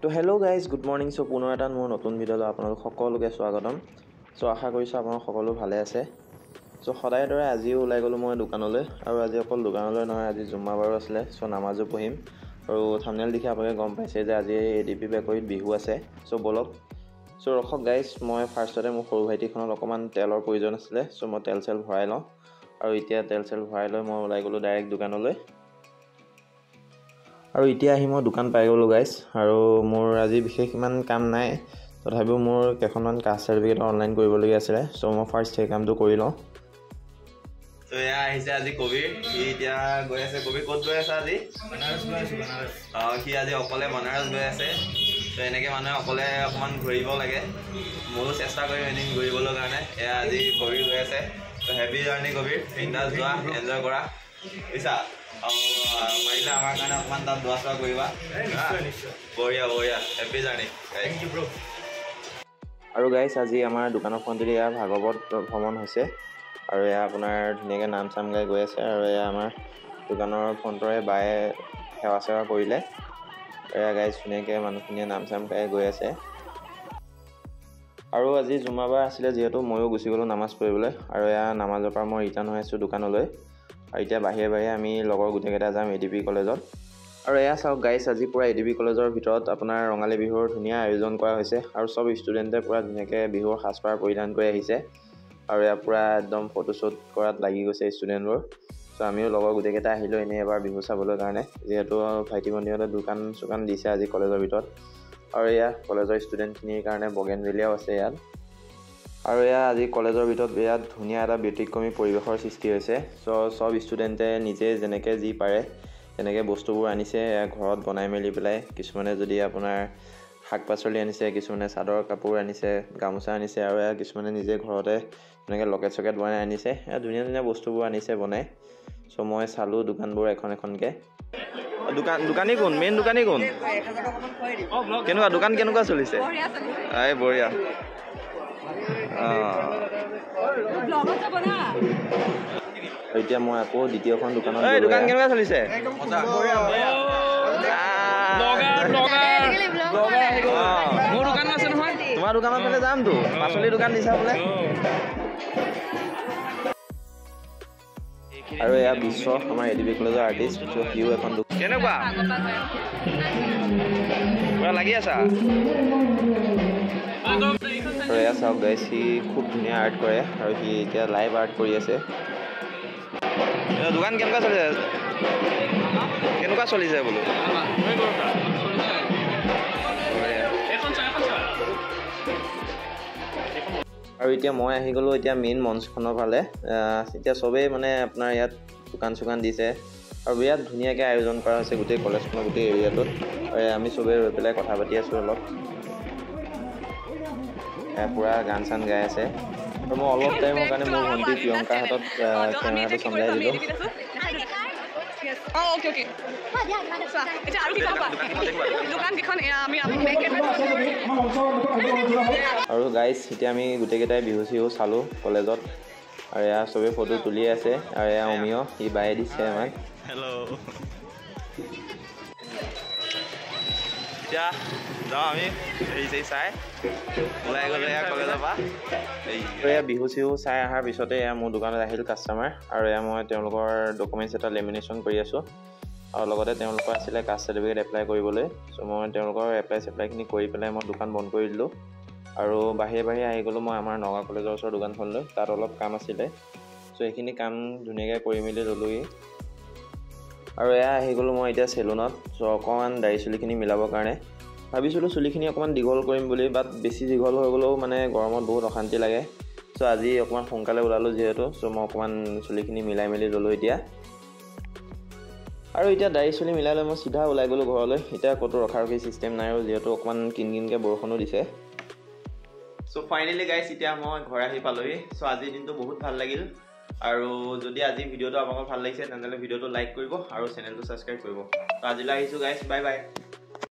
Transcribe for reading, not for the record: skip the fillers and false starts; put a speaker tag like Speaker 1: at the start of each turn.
Speaker 1: তো hello' guys, good morning. চ' পুনৰ এটা মোৰ নতুন ভিডিঅ'লৈ আপোনালোক সকলোকে স্বাগতম। চ' আশা কৰিছোঁ আপোনালোক সকলো ভালে আছে। চ' সদায় দৰে আজিও ওলাই গ'লোঁ মই দোকানলৈ, আৰু আজি অকল দোকানলৈ নহয়, আজি জুম্মাবাৰো আছিলে। চ' নামাজো পঢ়িম, আৰু থামনেল দেখি আপোনালোকে গম পাইছে যে আজি এ ডি পি বেকৰীত বিহু আছে। চ' ব'লক। চ' ৰখক গাইজ, মই ফাৰ্ষ্টতে মোৰ সৰু ভাইটিখনত অকণমান তেলৰ প্ৰয়োজন আছিলে। চ' মই তেল চেল ভৰাই লওঁ, আৰু এতিয়া তেল চেল ভৰাই লৈ মই ওলাই গ'লোঁ ডাইৰেক্ট দোকানলৈ। আৰু এতিয়া আহি মই দোকান পাই গ'লোঁ গাইজ, আৰু মোৰ আজি বিশেষ ইমান কাম নাই, তথাপিও মোৰ কেইখনমান কাষ্ট চাৰ্টিফিকেট অনলাইন কৰিবলগীয়া আছিলে। চ' মই ফাৰ্ষ্ট সেই কামটো কৰি লওঁ।
Speaker 2: ত' এয়া আহিছে আজি কবিৰ, সি এতিয়া গৈ আছে। কবিৰ, ক'ত গৈ আছা আজি?
Speaker 3: বানাৰস গৈ আছোঁ, বানাৰস।
Speaker 2: অঁ, সি আজি অকলে বানাৰস গৈ আছে। ত' এনেকৈ মানুহে অকলে অকণমান ঘূৰিব লাগে, ময়ো চেষ্টা কৰিম এদিন ঘূৰিবলৈ কাৰণে। এয়া আজি কবিৰ গৈ আছে। ত' হেপী জাৰ্ণি কবিৰ, বিন্দাছ যোৱা, এনজয় কৰা, বুজিছা? আৰু পাৰিলে আমাৰ কাৰণে অকণমান তাত দোৱা চোৱা কৰিবা। বঢ়িয়া বঢ়িয়া, হেপী জাৰ্ণি।
Speaker 3: Thank U ব্ৰ'।
Speaker 1: আৰু গাইজ, আজি আমাৰ দোকানৰ ফ্ৰণ্টেদি এয়া ভাগৱত ভ্ৰমণ হৈছে, আৰু এয়া আপোনাৰ ধুনীয়াকৈ নাম চাম গাই গৈ আছে। আৰু এয়া আমাৰ দোকানৰ ফ্ৰণ্টৰে বায়ে সেৱা চেৱা কৰিলে। এয়া গাইজ, ধুনীয়াকৈ মানুহখিনিয়ে নাম চাম গাই গৈ আছে। আৰু আজি জুম্মাবাৰ আছিলে যিহেতু, ময়ো গুচি গ'লোঁ নামাজ পঢ়িবলৈ। আৰু এয়া নামাজৰ পৰা মই ৰিটাৰ্ণ হৈ আছোঁ দোকানলৈ। আৰু এতিয়া বাহিৰে বাহিৰে আমি লগৰ গোটেইকেইটা যাম এ ডি পি কলেজত। আৰু এয়া চাওক গাইজ, আজি পূৰা এ ডি পি কলেজৰ ভিতৰত আপোনাৰ ৰঙালী বিহুৰ ধুনীয়া আয়োজন কৰা হৈছে, আৰু চব ষ্টুডেণ্টে পূৰা ধুনীয়াকৈ বিহুৰ সাজপাৰ পৰিধান কৰি আহিছে। আৰু এয়া পূৰা একদম ফটোশ্বুট কৰাত লাগি গৈছে ষ্টুডেণ্টবোৰ। চ' আমিও লগৰ গোটেইকেইটা আহিলোঁ এনেই এবাৰ বিহু চাবলৈ কাৰণে, যিহেতু ভাইটি ভণ্টিহঁতে দোকান চোকান দিছে আজি কলেজৰ ভিতৰত। আৰু এয়া কলেজৰ ষ্টুডেণ্টখিনিৰ কাৰণে বগেনভেলিয়াও আছে ইয়াত। আৰু এয়া আজি কলেজৰ ভিতৰত বিৰাট ধুনীয়া এটা ব্যতিক্ৰমী পৰিৱেশৰ সৃষ্টি হৈছে। চ' চব ষ্টুডেণ্টে নিজে যেনেকৈ যি পাৰে তেনেকৈ বস্তুবোৰ আনিছে, এয়া ঘৰত বনাই মেলি পেলাই। কিছুমানে যদি আপোনাৰ শাক পাচলি আনিছে, কিছুমানে চাদৰ কাপোৰ আনিছে, গামোচা আনিছে, আৰু এয়া কিছুমানে নিজে ঘৰতে তেনেকৈ লকেট চকেট বনাই আনিছে। এয়া ধুনীয়া ধুনীয়া বস্তুবোৰ আনিছে বনাই। চ' মই চালোঁ দোকানবোৰ এখন এখনকৈ। দোকান দোকানী কোন? মেইন দোকানী কোন? কেনেকুৱা দোকান কেনেকুৱা চলিছে? এই বঢ়িয়া। এতিয়া মই আকৌ দ্বিতীয়খন দোকানত।
Speaker 2: দোকান কেনেকুৱা চলিছে?
Speaker 1: তোমাৰ দোকানত ফালে যামতো, পাচলি দোকান দিছা বোলে। আৰু এয়া বিশ্ব, আমাৰ এ ডি বি কলেজৰ আৰ্টিষ্ট, সিও এখন।
Speaker 2: কেনেকুৱা পুৰা লাগি আছা?
Speaker 1: আৰু এয়া চাওক গাইজ, সি খুব ধুনীয়া আৰ্ট কৰে, আৰু সি এতিয়া লাইভ আৰ্ট কৰি আছে।
Speaker 2: দোকান কেনেকুৱা চলিছে? কেনেকুৱা চলিছে বোলো?
Speaker 1: আৰু এতিয়া মই আহি গ'লোঁ এতিয়া মেইন মঞ্চখনৰ ফালে। এতিয়া চবেই মানে আপোনাৰ ইয়াত দোকান চোকান দিছে, আৰু বিৰাট ধুনীয়াকৈ আয়োজন কৰা হৈছে গোটেই কলেজখনৰ গোটেই এৰিয়াটোত। আৰু আমি চবেই ৰৈ পেলাই কথা পাতি আছোঁ অলপ, পূৰা গান চান গাই আছে। আৰু মই অলপ টাইমৰ কাৰণে মোৰ ভণ্টি প্ৰিয়ংকাৰ হাতত কেমেৰাটো চম্ভালি দিলোঁ। আৰু গাইজ, এতিয়া আমি গোটেইকেইটাই বিহু চিহু চালোঁ কলেজত, আৰু এয়া চবেই ফটো তুলি আছে। আৰু এয়া অমিয়, সি বায়ে দিছে আমাক।
Speaker 2: হেল্ল', এতিয়া যাওঁ আমি হেৰি চেৰি চাই ওলাই গ'লো এয়া কলেজৰ পৰা।
Speaker 1: এয়া বিহু চিহু চাই অহাৰ পিছতে এয়া মোৰ দোকানত আহিল কাষ্টমাৰ, আৰু এয়া মই তেওঁলোকৰ ডকুমেণ্টছ এটা লেমিনেশ্যন কৰি আছোঁ, আৰু লগতে তেওঁলোকৰ আছিলে কাষ্ট চাৰ্টিফিকেট এপ্লাই কৰিবলৈ। চ' মই তেওঁলোকৰ এপ্লাই চেপ্লাইখিনি কৰি পেলাই মই দোকান বন্ধ কৰি দিলোঁ, আৰু বাহিৰে বাহিৰে আহি গ'লোঁ মই আমাৰ নগাঁও কলেজৰ ওচৰৰ দোকানখনলৈ। তাত অলপ কাম আছিলে, চ' সেইখিনি কাম ধুনীয়াকৈ কৰি মেলি ল'লোহি। আৰু এয়া আহি গ'লোঁ মই এতিয়া চেলুনত। চ' অকণমান দাড়ি চুলিখিনি মিলাবৰ কাৰণে ভাবিছিলোঁ চুলিখিনি অকণমান দীঘল কৰিম বুলি, বাট বেছি দীঘল হৈ গ'লেও মানে গৰমত বহুত অশান্তি লাগে। চ' আজি অকণমান সোনকালে ওলালোঁ যিহেতু, চ' মই অকণমান চুলিখিনি মিলাই মেলি ল'লোঁ এতিয়া। আৰু এতিয়া দাড়ি চুলি মিলাই লৈ মই চিধা ওলাই গ'লোঁ ঘৰলৈ। এতিয়া ক'তো ৰখাৰখি ছিষ্টেম নাই, আৰু যিহেতু অকণমান কিন কিনকৈ বৰষুণো দিছে।
Speaker 2: চ' ফাইনেলি গাইজ, এতিয়া মই ঘৰ আহি পালোহি। চ' আজিৰ দিনটো বহুত ভাল লাগিল, আৰু যদি আজি ভিডিঅ'টো আপোনালোকৰ ভাল লাগিছে তেনেহ'লে ভিডিঅ'টো লাইক কৰিব আৰু চেনেলটো ছাবস্ক্ৰাইব কৰিব। ত' আজিলৈ আহিছোঁ গাইজ, বাই বাই।